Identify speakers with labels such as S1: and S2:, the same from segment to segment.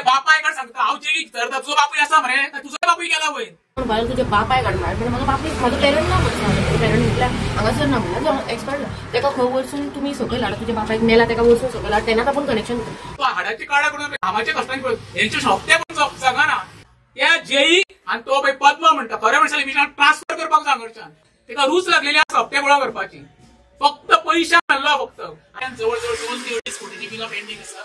S1: बापाय काड सांगता हांव जेई विचारता तुजो बापूय आसा मरे, तुजो बापूय गेला वयर.
S2: म्हणपाक तुज्या बापाय काड म्हळ्यार म्हजो बापूय म्हजो पेरंट ना म्हणून पेरंट म्हटल्यार हांगासर ना म्हणल्यार एक्सपायर्ड तेका खंय वचून तुमी सकयल हाडा, तुज्या बापायक मेला तेका वचून सकयल हाड, तेन्नाच आपूण कनेक्शन
S1: दिता. हाडाची काडा करून घामाचे कश्टांनी हेंचे सोंपते पण जगना त्या जेई आनी तो पळय पद्मा म्हणटा खरें म्हणल्यार मिशन ट्रान्सफर करपाक जाय हांगाच्यान. तेका रूच लागलेली आसा हप्ते गोळा करपाची, फक्त पयशा मेळ्ळो फक्त. आनी जवळ जवळ 2 ते 2.5 कोटीची बिलां पेंडींग आसा.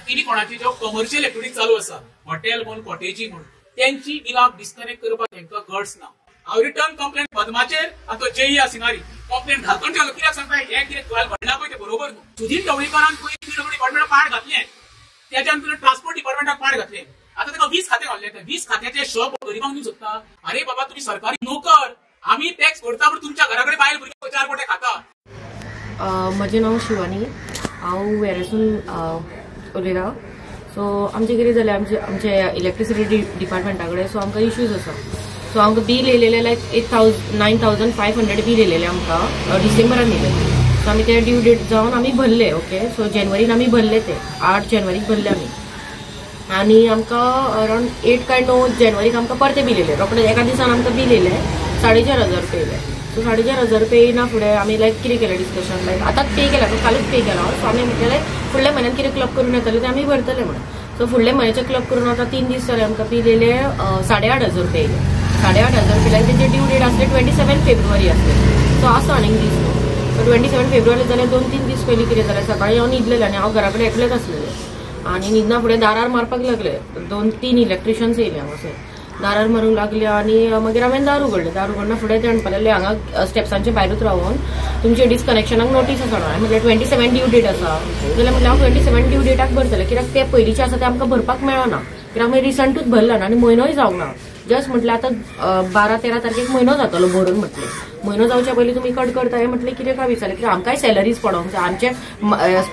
S1: तिनी कोणाची ज्यो कमर्शियल एक्टिविटी चालू आसा हॉटेल म्हूण कॉटेजी म्हूण त्यांची बिलां डिस्कनेक्ट करपाक तेंकां गट्स ना. हांव रिटर्न कंप्लेन पद्माचेर आनी तो जेई आसिनारी कंप्लेन घालून ठेवलो. कित्याक सांगता हें कितें घडलां पळय तें बरोबर न्हू. सुधीर ढवळीकरान पयलीं पीडब्ल्यूडी डिपार्टमेंटाक पाड घातलें, त्याच्या नंतर ट्रान्सपोर्ट डिपार्टमेंटाक पाड घातलें, आतां ताका 20 खातें घातलें. 20 खात्याचे शॉप गरिबांक दिवंक सोदता. अरे बाबा तुमी सरकारी नोकर, आमी टॅक्स भरता पूण तुमच्या घरा कडेन बायल भुरगीं 4 गोटे खाता.
S2: म्हजें नांव शिवानी, हांव वेरेसून उलयतां. सो आमचें कितें जालें, आमचे आमचे इलेक्ट्रिसिटी डिपार्टमेंटा कडेन सो आमकां इश्यूज आसा. सो आमकां बील येयलेलें लायक 8,000 9,500 बील येयलेलें आमकां डिसेंबरान येयलें. सो आमी ते ड्यू डेट जावन आमी भरले. ओके, सो जानेवारीन आमी भरले ते 8 जानेवारीक भरले आमी. आनी आमकां अरावंड 8 काय 9 जानेवारीक आमकां परते बील येयलें. रोखडें एका दिसान आमकां बील येयलें 4,500 रुपया येयले. सो 4,500 रुपया येयना फुडें आमी लायक कितें केलें डिस्कशन, लायक आतांच पे केला, कालूच पे केला. सो आमी म्हटलें लायक फुडल्या म्हयन्यान कितें क्लब करून येतलें तें आमी भरतले म्हणून. सो फुडल्या म्हयन्याचें क्लब करून आतां 3 दीस जाले आमकां बील येयले 8,500 रुपया येयले. 8,500 रुपया लायक तेजे ड्यू डेट आसले 27 फेब्रुवारी आसले. सो आसा आनीक दीस न्हू. सो 27 फेब्रुवारी जाल्यार 2-3 दीस पयलीं कितें जालें, सकाळीं हांव न्हिदलेलें आनी हांव घरा कडेन एकलेंच आसलेलें. आनी न्हिदना फुडें दारार मारपाक लागले, 2-3 इलेक्ट्रिशियन्स येयले हांगासर, दारार मारूंक लागले. आनी मागीर हांवें दार उगडलें. दार उगडना फुडें ते म्हणपाक लागले हांगा स्टेप्सांचे भायरूच रावन तुमचे डिस्कनेक्शनाक नोटीस आसा. हांवें म्हटलें 27 ड्यू डेट आसा जाल्यार म्हटलें हांव 27 ड्यू डेटाक भरतलें, कित्याक ते पयलींचे आसा ते आमकां भरपाक मेळना, कित्याक आमी रिसंटूच भरला ना आनी म्हयनोय जावंक ना. जस्ट म्हटलें आतां 12-13 तारखेक म्हयनो जातलो भरून, म्हटलें म्हयनो जावच्या पयलीं तुमी कट करता हें म्हटलें कितें काय विचारलें, कित्याक आमकांय सॅलरीज पडोंक जाय, आमचें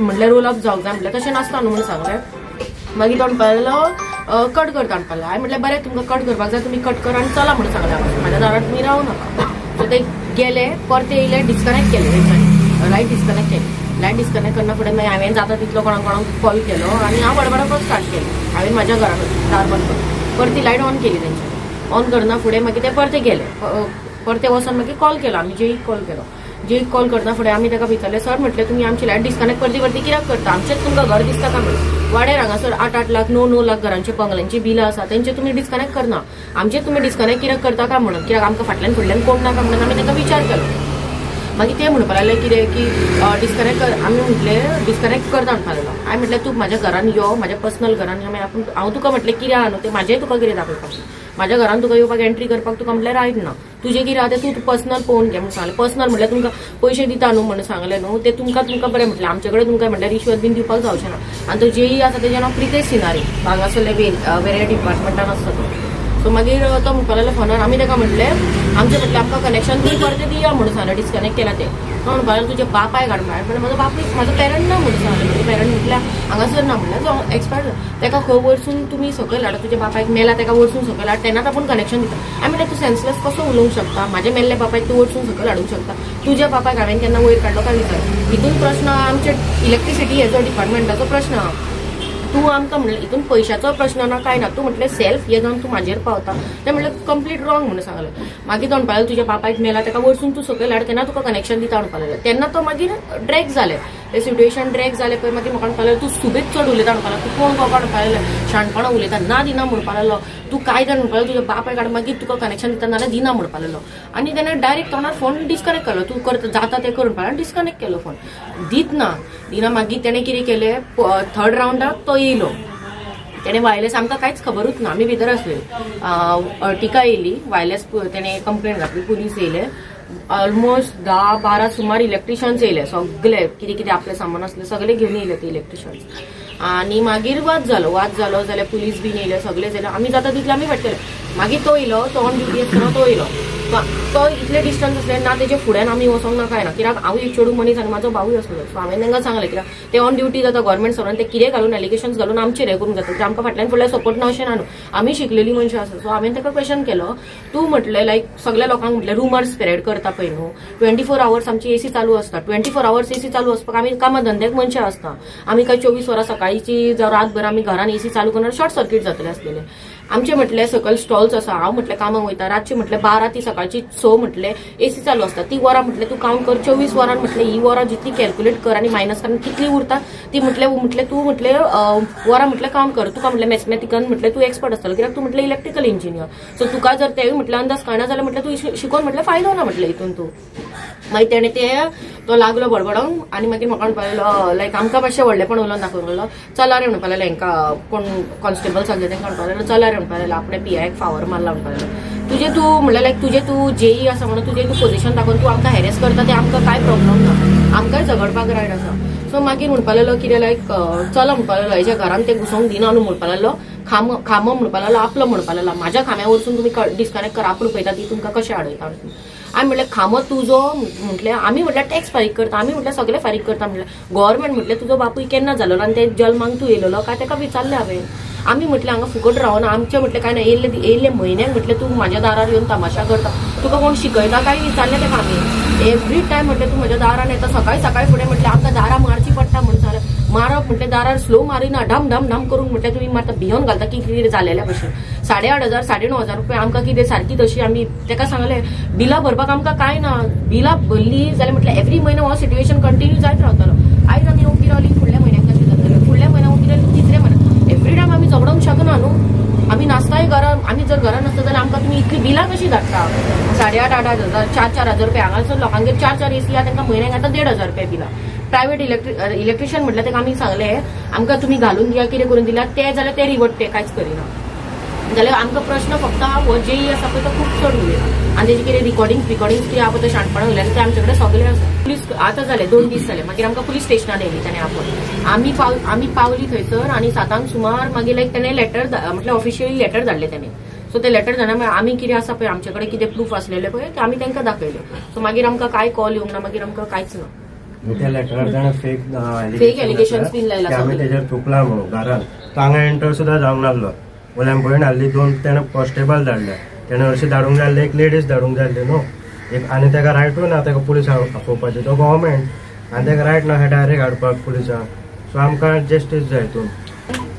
S2: म्हटल्यार रोल अप जावंक जाय म्हटलें तशें नासता न्हू म्हणून सांगलें. मागीर तो म्हणपाक लागलो कट करता म्हणपाक लागलो. हांवें म्हटलें बरें तुमकां कट करपाक जाय तुमी कट कर आनी चला म्हणून सांगलें, म्हाज्या दारार तुमी रावू नाका. सो ते गेले, परते येयले, डिस्कनेक्ट केले तेंच्यांनी, लायट डिस्कनेक्ट केली. लायट डिस्कनेक्ट करना फुडें मागीर हांवें जाता तितलो कोणाक कोणाक कॉल केलो आनी हांव बडबडपाक स्टार्ट केलें. हांवें म्हाज्या घरा कडेन दार बंद करून परती लायट ऑन केली तेंच्यांनी. ऑन करना फुडें मागीर ते परते गेले, परते वचोन मागीर कॉल केलो आमी, जेईक कॉल केलो. जेईक कॉल करना फुडें आमी ताका विचारलें, सर म्हटलें तुमी आमची लायट डिस्कनेक्ट परती परती कित्याक करता, आमचेच तुमकां घर दिसता काय म्हणून. वाड्यार हांगासर 8-8 लाख 9-9 लाख घरांचे बंगल्यांची बिलां आसा, तेंचे तुमी डिस्कनेक्ट करना, आमचेच तुमी डिस्कनेक्ट कित्याक करता काय म्हणून, कित्याक आमकां फाटल्यान फुडल्यान कोण नाका म्हणून आमी ताका विचार केलो. मागीर ते म्हणपाक लागले कितें की डिस्कनेक्ट कर, आमी म्हटलें डिस्कनेक्ट करता म्हणपाक लागलो. हांवें म्हटलें तूं म्हाज्या घरान यो, म्हाज्या पर्सनल घरान यो, मागीर आपूण हांव तुका म्हटलें कितें आहा न्हू तें म्हाजें तुका कितें दाखयपाक, म्हाज्या घरान तुका येवपाक एंट्री करपाक तुका म्हटल्यार रायट ना, तुजें कितें आहा तें तूं पर्सनल पळोवन घे म्हणून सांगलें. पर्सनल म्हटल्यार तुमकां पयशे दिता न्हू म्हणून सांगलें न्हू, ते तुमकां तुमकां बरें म्हटलें, आमचे कडेन तुमकां म्हटल्यार रिश्वत बीन दिवपाक जावचें ना. आनी तो जेई आसा तेजें नांव प्रितेश सिनारी, हांगासरले वेरे डिपार्टमेंटान आसता तो. सो मागीर तो म्हणपाक लागलो फोनार, आमी ताका म्हटलें आमचें म्हटलें आमकां कनेक्शन तुमी परतें दिया म्हणून सांगलें, डिस्कनेक्ट केलां तें. तो म्हणपाक लागलो तुज्या बापाय काड म्हळ्यार म्हजो बापूय म्हजो पेरंट ना म्हणून सांगलें, म्हजो पेरंट म्हटल्यार हांगासर ना म्हणल्यार जो एक्सपायर्ड तेका खंय वचून तुमी सकयल हाडा, तुज्या बापायक मेला तेका वचून सकयल हाड, तेन्नाच आपूण कनेक्शन दिता. हांवें म्हटलें तूं सेन्सलेस कसो उलोवंक शकता, म्हाज्या मेल्ल्या बापायक तूं वचून सकयल हाडूंक शकता, तुज्या बापायक हांवें केन्ना वयर काडलो काय विचार. हितून प्रश्न आमचे इलेक्ट्रिसिटी हेजो डिपार्टमेंटाचो प्रश्न आहा, तूं आमकां म्हणलें हितून पयशाचो प्रश्न ना काय ना, तूं म्हटलें सेल्फ हे जावन तूं म्हाजेर पावता, तें म्हटलें कंप्लीट रॉंग म्हणून सांगलें. मागीर तो म्हणपाक लागलो तुज्या बापायक मेला तेका वचून तूं सकयल हाड तेन्ना तुका कनेक्शन दिता म्हणपाक लागलो. तेन्ना तो मागीर ड्रॅग जालें, तें सिट्युएशन ड्रॅग जालें पळय. मागीर म्हाका म्हणपाक लागलो तूं सुबेज चड उलयता म्हणपाक लागलो, तूं कोण कोण म्हणपाक लागलो, शाणपणां उलयता ना दिना म्हणपाक लागलो, तूं काय जाण म्हणपाक लागलो, तुज्या बापायक हाड मागीर तुका कनेक्शन दिता नाल्यार दिना म्हणपाक लागलो. आनी तेणें डायरेक्ट तोंडार फोन डिस्कनेक्ट केलो, तूं करता जाता तें कर म्हणपाक लागलो, डिस्कनेक्ट केलो फोन. दीत ना दिना मागीर तेणें कितें केलें, थर्ड रावंडाक तो येयलो, तेणें वायरलेस आमकां कांयच खबरूच ना, आमी भितर आसले. टिका येयली वायरलेस, तेणें कंप्लेन घातली, पुलीस येयले, ऑलमोस्ट 10-12 सुमार इलेक्ट्रिशियन्स येयले, सगळे कितें कितें आपलें सामान आसलें सगळे घेवन येयले ते इलेक्ट्रिशियन्स. आनी मागीर वाद जालो, वाद जालो जाल्यार पुलीस बीन येयले, सगळे जाले, आमी जाता तितले आमी फाटले. मागीर तो येयलो, तो ऑन ड्युटी आसतना तो येयलो, तो इतले डिस्टन्स आसले ना तेजे फुड्यान आमी वचोंक ना काय ना, कित्याक हांव एक चेडूं मनीस आनी म्हाजो भावूय आसलो. सो हांवें तांकां सांगलें कित्याक ते ऑन ड्युटी जाता गव्हर्मेंट सर्वंट, ते कितें घालून एलिगेशन्स घालून आमचेर हें करूंक जाता, आमकां फाटल्यान फुडल्यान सपोर्ट ना अशें ना न्हू, आमी शिकलेली मनशां आसा. सो हांवें ताका क्वेश्चन केलो, तूं म्हटलें लायक सगळ्या लोकांक म्हटलें रुमर्स स्प्रेड करता पळय न्हू, 24 आवर्स आमची एसी चालू आसता, 24 आवर्स एसी चालू आसपाक आमी कामा धंद्याक मनशां आसता, आमी काय 24 वरां सकाळची जावं रातभर आमी घरान एसी चालू करणार शॉर्ट सर्किट जातले आसलेले. आमचे म्हटलें सकयल स्टॉल्स आसा, हांव म्हटलें कामाक वयता, रातचे म्हटलें 12 ती सकाळची 6 म्हटलें एसी चालू आसता, ती वरां म्हटलें तूं कावंट कर, 24 वरां म्हटलें ही वरां जितली कॅल्क्युलेट कर आनी मायनस कर कितली उरता ती म्हटलें म्हटलें तूं म्हटलें वरां म्हटलें कावंट कर, तुका म्हटलें मॅथमॅटिकल म्हटलें तूं एक्सपर्ट आसतलो कित्याक तूं म्हटलें इलेक्ट्रिकल इंजिनियर, सो तुका जर तेवूय म्हटलें अंदाज कळना जाल्यार म्हटलें तूं शिकोवन म्हटलें फायदो ना म्हटलें हितून तूं. मागीर तेणें ते तो लागलो बडबडोंक आनी मागीर म्हाका म्हणपाक लागलो लायक आमकां मातशें व्हडलेपण उलोवन दाखोवंक लागलो, चला रे म्हणपाक लागलो हेंकां कोण कॉन्स्टेबल सांगले तेंकां म्हणपाक लागलो चला रे म्हणपाक लागलो आपणें पीआयक फावर मारला म्हणपाक लागलो, तुजें तूं म्हणल्यार लायक तुजें तूं जेई आसा म्हणून तुजें तूं पोजिशन दाखोवन तूं आमकां हॅरेस करता तें आमकां कांय प्रॉब्लम ना, आमकांय झगडपाक रायट आसा. सो मागीर म्हणपाक लागलो कितें लायक चला म्हणपाक लागलो हेज्या घरान तें घुसोवंक दिना न्हू म्हणपाक लागलो, खामो खामो म्हणपाक लागलो आपलो म्हणपाक लागलो, म्हाज्या खाम्या वरसून तुमी डिस्कनेक्ट करा आपूण पळयता ती तुमकां कशें हाडयता. आमी म्हटलें खामो तुजो म्हटलें आमी म्हटल्यार टॅक्स फारीक करता, आमी म्हटल्यार सगळें फारीक करता, म्हटल्यार गव्हर्मेंट म्हटलें तुजो बापूय केन्ना जालो आनी ते जल्माक तूं येयलेलो काय तेका विचारलें हांवें. आमी म्हटलें हांगा फुकट रावना, आमचें म्हटलें कांय ना, येयल्ले येयल्ले म्हयन्याक म्हटलें तूं म्हाज्या दारार येवन तमाशा करता, तुका कोण शिकयता काय विचारलें तेका आमी. एवरी टायम म्हटलें तूं म्हज्या दारान येता सकाळी सकाळी फुडें म्हटलें आमकां दारां मारची पडटा म्हूण सांगलें, मारप म्हटलें दारार स्लो मारिना ढम ढम ढम करून म्हटलें तुमी मारता भियोन घालता की कितें जालेल्या भशेन. 8,500 9,500 रुपया आमकां कितें सारकी तशी आमी तेका सांगलें बिलां भरपाक आमकां कांय ना, बिलां भरली जाल्यार म्हटलें एवरी म्हयनो हो सिट्युएशन कंटिन्यू जायत रावतलो. आयज आमी ओगी रावली फुडल्या म्हयन्याक कशें जातलें, फुडल्या म्हयन्याक ओगी रावली तिसऱ्या म्हयन्याक, एवरी टायम आमी झगडोंक शकना न्हू, आमी नासताय घरान, आमी जर घरान नासता जाल्यार आमकां तुमी इतली बिलां कशी धाडटा, 8,500 8,000 4-4 हजार रुपया हांगासर लोकांगेर 4-4 एसी आहा तांकां म्हयन्याक आतां 1,500 रुपया बिलां. प्रायवेट इलेक्ट्रिशियन म्हटल्यार ताका आमी सांगलें आमकां तुमी घालून दिया कितें करून दिल्या ते जाल्यार ते रिवट ते कांयच करिना. जाल्यार आमकां प्रश्न फक्त हो जेई आसा पळय तो खूब चड उलयला आनी तेजे कितें रिकॉर्डिंग कितें आहा पळय तो शाणपणां उलयला ते आमचे कडेन सगळें आसा. पुलीस आतां जालें 2 दीस जाले, मागीर आमकां पुलीस स्टेशनार येयली ताणें आपोवन, आमी पावली थंयसर आनी 7 सुमार मागीर लायक ताणें लेटर म्हटल्यार ऑफिशियली लेटर धाडलें ताणें. सो ते लेटर धाडल्या आमी कितें आसा पळय आमचे कडेन कितें प्रूफ आसलेले पळय ते आमी तांकां दाखयले. सो मागीर आमकां कांय कॉल येवंक ना, मागीर आमकां कांयच ना.
S3: त्या लेटरार ताणें फेक
S2: एलिगेशन्स बीन लायला,
S3: आमी तेजेर थुकला म्हणून घरान, तो हांगा एंटर सुद्दां जावंक नासलो. वयल्यान भयण हाडली 2 तेणें कॉन्स्टेबल धाडले, तेणें हरशीं धाडूंक जाय आसलें एक लेडीज धाडूंक जाय आसली न्हू एक, आनी तेका रायटूय ना तेका पुलीस आपोवपाचें, तो गव्हर्मेंट आनी तेका रायट ना डायरेक्ट हाडपाक पुलिसांक. सो आमकां जस्टीस जाय हितून.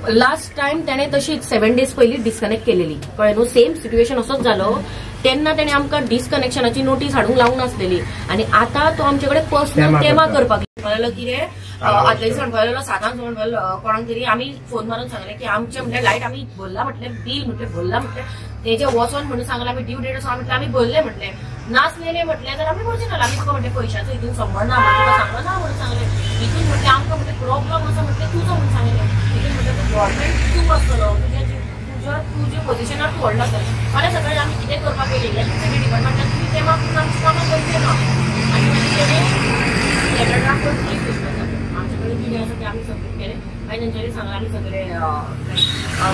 S2: लास्ट टायम तेणें तशीच 7 डेज पयलीं डिस्कनेक्ट केलेली कळ्ळें न्हू, सेम सिट्युएशन असोच जालो तेन्ना तेणें आमकां डिस्कनेक्शनाची नोटीस हाडूंक लावंक नासलेली आनी आतां तो आमचे कडेन पर्सनल तेमा करपाक लागलो. कितें आदल्या दिसा म्हणपाक लागलो 7 म्हणपाक लागलो कोणाक तरी आमी फोन मारून सांगलें की आमचें म्हटल्यार लायट आमी भरला म्हटलें बील म्हटलें भरला म्हटलें तेजें वचोन म्हणून सांगलें आमी ड्यू डेट आसा म्हटलें आमी भरलें म्हटलें नासलेलें म्हटलें जाल्यार आमी भरचें ना, आमी तुका म्हटलें पयशाचो हितून संबंद ना तुका सांगलो ना म्हणून सांगलें. हितून म्हटलें आमकां म्हटलें प्रॉब्लम आसा म्हटलें तुजो म्हणून सांगलें, हितून म्हटलें तूं गव्हर्मेंट तूं आसतलो तुज्या तुज्या पोजिशनार तूं व्हडलो आसतलो. फाल्यां सकाळी आमी कितें करपाक गेली इलेक्ट्रिसिटी डिपार्टमेंटान तुमी तेमा करून आमची कामां करचें ना. आनी मागीर तेणें लेटर ड्राफ्ट करून पुलीस स्टेशनार धाडलें, आमचे कडेन कितें आसा तें आमी सबमीट केलें, मागीर तेंच्यांनी सांगलें आमी सगळें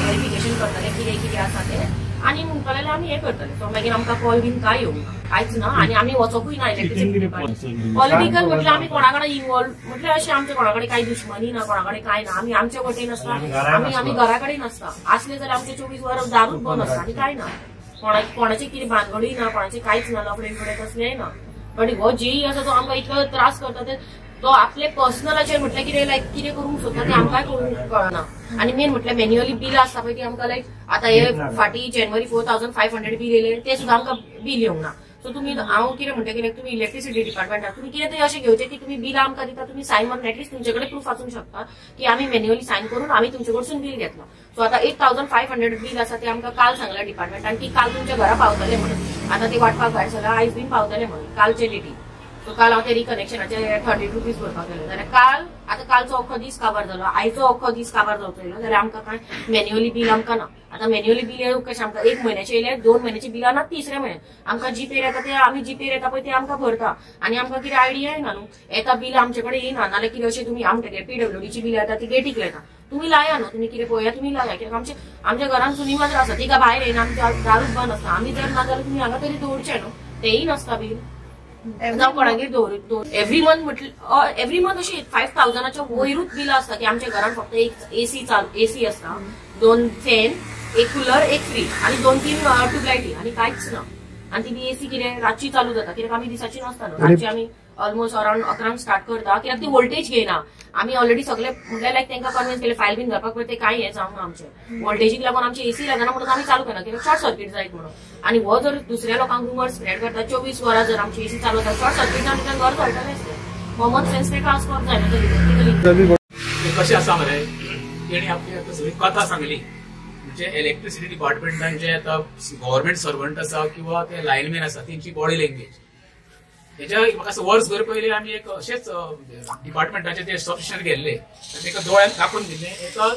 S2: वेरिफिकेशन करतले कितें कितें आसा तें आनी म्हणपाक लागले आमी हें करतले. सो मागीर आमकां कॉल बीन कांय येवंक ना, कांयच ना आनी आमी वचोकूय ना इलेक्ट्रिसिटी डिपार्टमेंट. पॉलिटिकल म्हटल्यार आमी कोणा कडेन इनवॉल्व म्हटल्यार अशें आमचें कोणा कडेन कांय दुश्मनी ना, कोणा कडेन कांय ना, आमी आमचे वटेन आसता, आमी आमी घरा कडेन आसता, आसले जाल्यार आमचें 24 वरां दारूच बंद आसता आनी कांय ना, कोणाचें कितें भानगडूय ना, कोणाचें कांयच ना, लफडें बिफडें कसलेंय ना. बट हो जेई आसा तो आमकां इतलो त्रास करता ते तो आपले पर्सनलाचेर म्हटल्यार कितें लायक कितें करूंक सोदता तें आमकांय कळना. आनी मेन म्हटल्यार मॅन्युअली बिलां आसता पळय ती आमकां लायक आतां हे फाटीं जानेवारी 4,500 बील येयलें तें सुद्दां आमकां बील येवंक ना. सो तुमी हांव कितें म्हणटा कित्याक तुमी इलेक्ट्रिसिटी डिपार्टमेंटाक तुमी कितें तरी अशें घेवचें की तुमी बिलां आमकां दिता तुमी सायन मारून एटलिस्ट तुमचे कडेन प्रूफ आसूंक शकता की आमी मॅन्युअली सायन करून आमी तुमचे कडसून बील घेतलो. सो आतां 8,500 बील आसा तें आमकां काल सांगलां डिपार्टमेंटान की काल तुमच्या घरा पावतलें म्हणून, आतां ते वाटपाक भायर सरला आयज बीन पावतलें म्हणून कालचे डेटी. सो काल हांव ते रिकनेक्शनाचे 30 रुपीज भरपाक गेलें जाल्यार काल आतां कालचो अख्खो दीस काबार जालो, आयचो अख्खो दीस काबार जावचो येयलो जाल्यार आमकां कांय मॅन्युअली बील आमकां ना. आतां मॅन्युअली बील येवं कशें आमकां 1 म्हयन्याचें येयलें, 2 म्हयन्याचीं बिलां ना, तिसऱ्या म्हयन्याक आमकां जीपेर येता ते आमी जीपेर येता पळय ते आमकां भरता आनी आमकां कितें आयडिया येना न्हू, येता बील आमचे कडेन येयना नाल्यार कितें अशें तुमी आमचे पीडब्ल्यूडीची बिलां येता ती गेटीक लायता, तुमी लाया न्हू, तुमी कितें पळया तुमी लाया कित्याक आमच्या घरान सुनी मात्र आसा तिका भायर येयना, आमच्या दारूच बंद आसता, आमी जर ना जाल्यार तुमी हांगा तरी दवरचें न्हू. तेय नासता बील. जावं कोणागेर दवर एवरी मंथ म्हटल्यार एवरी मंथ अशी 5000 वयरूच बिलां आसता की आमच्या घरान फक्त एक एसी चालू, एसी आसता, 2 फॅन, एक कुलर, एक फ्रीज आनी 2-3 ट्यूबलायटी आनी कांयच ना. आनी ती एसी कितें रातची चालू जाता, कित्याक आमी दिसाची नासता न्हू, रातची आमी ऑलमोस्ट अरावंड 11 स्टार्ट करता, कित्याक ती वोल्टेज घेयना. आमी ऑलरेडी सगळे म्हणल्यार लायक तांकां कन्विन्स केले फायल बीन घालपाक, पण ते कांय हें जावंक ना. आमचें वोल्टेजीक लागून आमची एसी लागना म्हणून आमी चालू करना, कित्याक शॉर्ट सर्कीट जायत म्हणून. आनी हो जर दुसऱ्या लोकांक रुमर स्प्रेड करता, 24 वरां जर आमची एसी चालू आसा, शॉर्ट सर्कीट जावन तितल्यान घर जळटलें. कॉमन सेन्स ते ट्रान्सफर जायना.
S1: कशें आसा मरे, तेणी आपली आतां सगळी कथा सांगली. म्हणजे इलेक्ट्रिसिटी डिपार्टमेंटान जे आतां गव्हर्मेंट सर्वंट आसा किंवा ते लायनमॅन आसा तेंची बॉडी लँग्वेज हेच्या म्हाका वर्सभर पयलीं आमी एक अशेंच डिपार्टमेंटाचे ते सबस्टेशन गेल्ले आनी ताका दोळ्यान दाखोवन दिल्लें, एका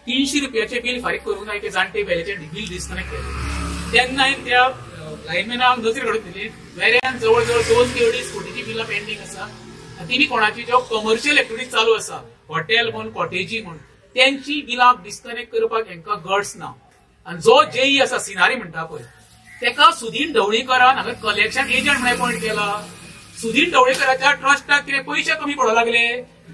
S1: 300 रुपयाचें बील फारीक करूंक ना, एके जाणटे बायलेचें बील डिस्कनेक्ट केलें. तेन्ना हांवें त्या लायनमॅनाक नजर काडून दिली, वेऱ्यान जवळ जवळ 2 ते 2.5 कोटीची बिलां पेंडींग आसा आनी ती बी कोणाची ज्यो कमर्शियल एक्टिविटीज चालू आसा, हॉटेल म्हूण, कॉटेजी म्हूण, त्यांची बिलां डिस्कनेक्ट करपाक हेंकां गट्स ना. आनी जो जेई आसा सिनारी म्हणटा पळय, तेका सुदीन ढवळीकरान हांगा कलेक्शन एजंट म्हणून अपॉयंट केला. सुदीन ढवळीकराच्या ट्रस्टाक कितें पयशे कमी पडोंक लागले,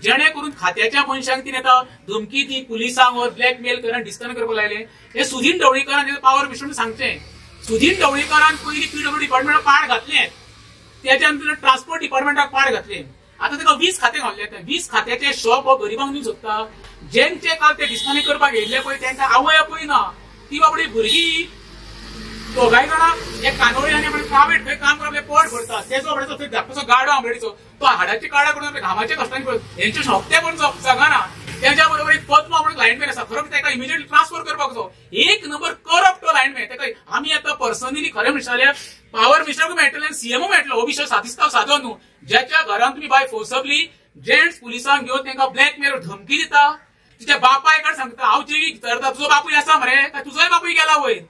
S1: जेणे करून खात्याच्या मनशांक तिणें आतां धमकी दी, पुलिसांक वर ब्लॅकमेल करून डिस्कनेक्ट करपाक लायले. हे सुदीन ढवळीकरान पावर मिनिस्टर सांगचें, सुदीन ढवळीकरान पयलीं पीडब्ल्यू डिपार्टमेंटाक पाड घातलें, त्याच्या नंतर ट्रान्सपोर्ट डिपार्टमेंटाक पाड घातलें, आतां ताका 20 खातें घातले. 20 खात्याचे शॉप हो गरिबांक दिवंक सोदता. जेंचे काल ते डिस्कनेक्ट करपाक येयल्ले पळय तेंकां आवय आपय ना, ती बाबडी भुरगीं दोगांय जाणां एक कानोळी आनी प्रायवेट खंय काम करप पोट भरता. तेजो बाबड्याचो थंय धाकटोसो गाडो आंबेडीचो, तो हाडाची काडा करून आपल्या घामाच्या कश्टांनी हेंचे हप्ते करून जगना. तेच्या बरोबर एक पद्मा म्हणून लायनमॅन आसा, खरो ताका इमिजिएटली ट्रान्सफर करपाक जाय. एक नंबर करप्ट तो लायनमॅन. ताका आमी आतां पर्सनली खरें म्हणशात जाल्यार पावर मिनिस्टराकूय मेळटलें आनी सीएमओ मेळटलो. हो विशय सादिस्ताव सादो न्हू, ज्याच्या घरान तुमी बाय फोर्सबली जेंट्स पुलिसांक घेवन तांकां ब्लॅकमेल धमकी दिता, तिच्या बापाय कडेन सांगता हांव जेवी विचारता तुजो बापूय आसा मरे, काय तुजोय बापूय गेला वयर,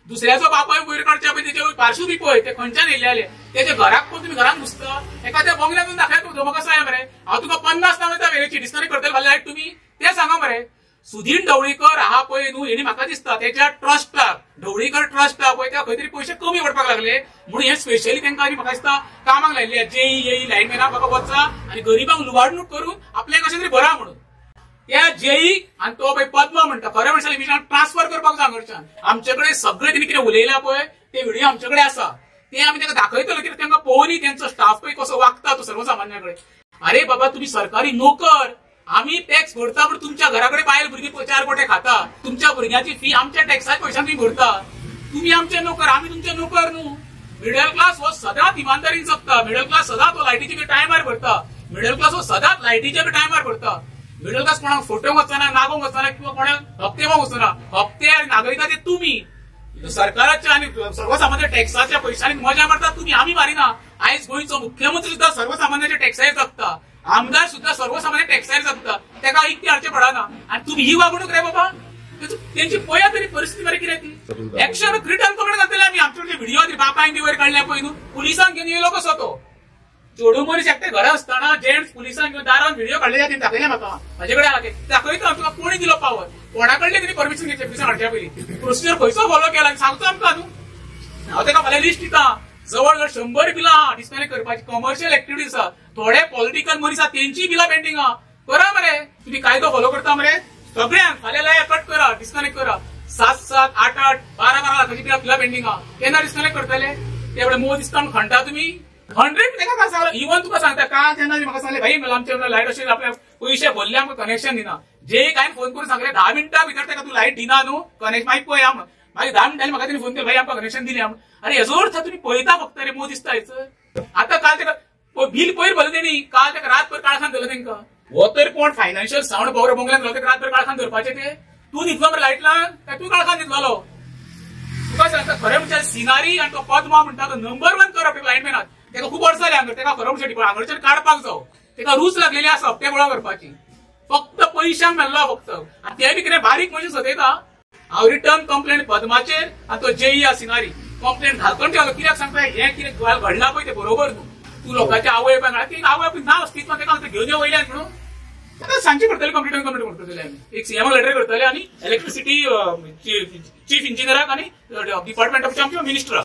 S1: दुसऱ्याचो बापाय वयर काडच्या पळय तेजे पार्श्व बी पळय ते खंयच्यान येयल्ले, तेच्या घराक पळय तुमी घरान घुसता, एखाद्या बंगल्यातून दाखयता तूं धमक आसा मरे, हांव तुका 50 लाख दिता वेळेची डिस्कनेक्ट करतले फाल्यां लायट तुमी, ते सांगा मरे. सुदीन ढवळीकर आहा पळय न्हू, हेणी म्हाका दिसता तेच्या ट्रस्टाक, ढवळीकर ट्रस्टाक पळय त्या खंय तरी पयशे कमी पडपाक लागले म्हणून हे स्पेशली तेंकां म्हाका दिसता कामाक लायल्ले जेई येई लायनमॅनाक बाबा वचा आनी गरिबांक लुबाडणूक करून आपल्याक कशें तरी बरा म्हणून. त्या जेई आनी तो पळय पद्मा म्हणटा, खरें म्हणशात मिशन ट्रान्सफर करपाक जाय हांगच्यान. आमचे कडेन सगळे तेणी कितें उलयलां पळय ते व्हिडिओ आमचे कडेन आसा, ते आमी तांकां दाखयतले, कित्याक तांकां पळोवनी तेंचो स्टाफ पळय कसो वागता तो सर्वसामान्या कडेन. अरे बाबा तुमी सरकारी नोकर, आमी टॅक्स भरता पण तुमच्या घरा कडेन बायल भुरगीं 4 गोटे खाता, तुमच्या भुरग्यांची फी आमच्या टॅक्साच्या पयशान तुमी भरता, तुमी आमचे नोकर, आमी तुमचे नोकर न्हू. मिडल क्लास हो सदांच इमानदारीन जगता, मिडल क्लास सदांच हो लायटीचे टायमार भरता, मिडल क्लास हो सदांच लायटीच्या टायमार भरता. मिडल क्लास कोणाक फोटोंक वचना, नागोंक वचना किंवा कोणाक हप्ते मागूंक वचना. हप्ते आनी नागरिकाचे तुमी सरकाराच्या आनी सर्वसामान्य टॅक्साच्या पयशांनी मजा मारता तुमी, आमी मारिना. आयज गोंयचो मुख्यमंत्री सुद्दां सर्वसामान्याच्या टॅक्साचेर जगता, आमदार सुद्दां सर्वसामान्य टॅक्साचेर जगता, ताका इतकें हाडचें पडना. आनी तुमी ही वागणूक रे बाबा, तेंची पळया तरी परिस्थिती मरे कितें ती. एक्शन रिटर्न कंप्लेन घातले आमी, आमचे व्हिडिओ बापायन बी वयर काडल्या पळय न्हू, पुलिसांक घेवन येयलो कसो तो चेडू मनीस एकटे घरा आसतना जेंट्स पुलिसांक घेवन दारान व्हिडिओ काडले, तेणी दाखयले म्हाका, म्हाजे कडेन आहा ते दाखयता. तुका कोणी दिलो पावर, कोणा कडले तेणी परमिशन घेतलें पुलिसांक हाडच्या पयलीं, प्रोसिजर खंयचो फॉलो केला सांगतो आमकां न्हू. हांव ताका फाल्यां लिस्ट दिता, जवळ जवळ 100 बिलां आहा डिस्कनेक्ट करपाची, कमर्शियल एक्टिविटीज आसा, थोडे पॉलिटिकल मनीस आहा तेंची बिलां पेंडींग आहा. करा मरे तुमी कायदो फॉलो करता मरे, सगळ्यांक फाल्यां लाया कट करा, डिस्कनेक्ट करा. 7 7 8 8 12 12 लाखाची बिलां पेंडींग आहा, केन्ना डिस्कनेक्ट करतले? ते एवढे मोह दिसता म्हणून खणटा तुमी 100. ताका काय सांगला, इवन तुका सांगता का तेन्ना म्हाका सांगले भाई आमचे लायट अशें आपल्या पयशे भरले आमकां कनेक्शन दिना. जे काय फोन करून सांगले 10 मिनटां भितर ताका तूं लायट दिना न्हू कनेक्शन, मागीर पळया म्हणून. मागीर 10 मिनटांनी म्हाका तेणी फोन केलो, भाई आमकां कनेक्शन दिलें म्हणून. अरे हेजो अर्थ तुमी पळयता फक्त रे मोह दिसता हेचो. आतां काल ताका बील पयर भरलें तेणी, काल ताका रातभर काळखान धरलें तेंकां. हो तर कोण फायनान्शियल सावंड बरो बंगल्यान घालता ताका रातभर काळखान धरपाचें ते? तूं न्हिदलो मरे लायट लावन काय तूं काळखान न्हिदलो? तुका सांगता खरें म्हणजे सिनारी आनी तो पद्मा म्हणटा तो नंबर 1 करप लायनमॅनाक. ताका खूब वर्सां जालीं हांगा, ताका खरो म्हणजे हांगाच्यान काडपाक जावो. ताका रूच लागलेली आसा हप्ते गोळा करपाची, फक्त पयशांक मेल्लो फक्त. आनी ते बी कितें बारीक मनीस सतयता. हांव रिटर्न कंप्लेन पद्माचेर आनी तो जेई आसा सिनारी कंप्लेन घालतलो कित्याक सांगता, हें कितें घडलां पळय तें बरोबर न्हू. तूं लोकांच्या आवय बापायक आवय बापूय ना अस्तित्वान ताका घेवन यो वयल्यान म्हणून ताका सांगचें पडटलें. कंप्लेन करतले आमी, एक सीएमाक लेटर करतले आनी इलेक्ट्रिसिटी चीफ इंजिनियराक आनी डिपार्टमेंट ऑफ आमच्या मिनिस्टराक.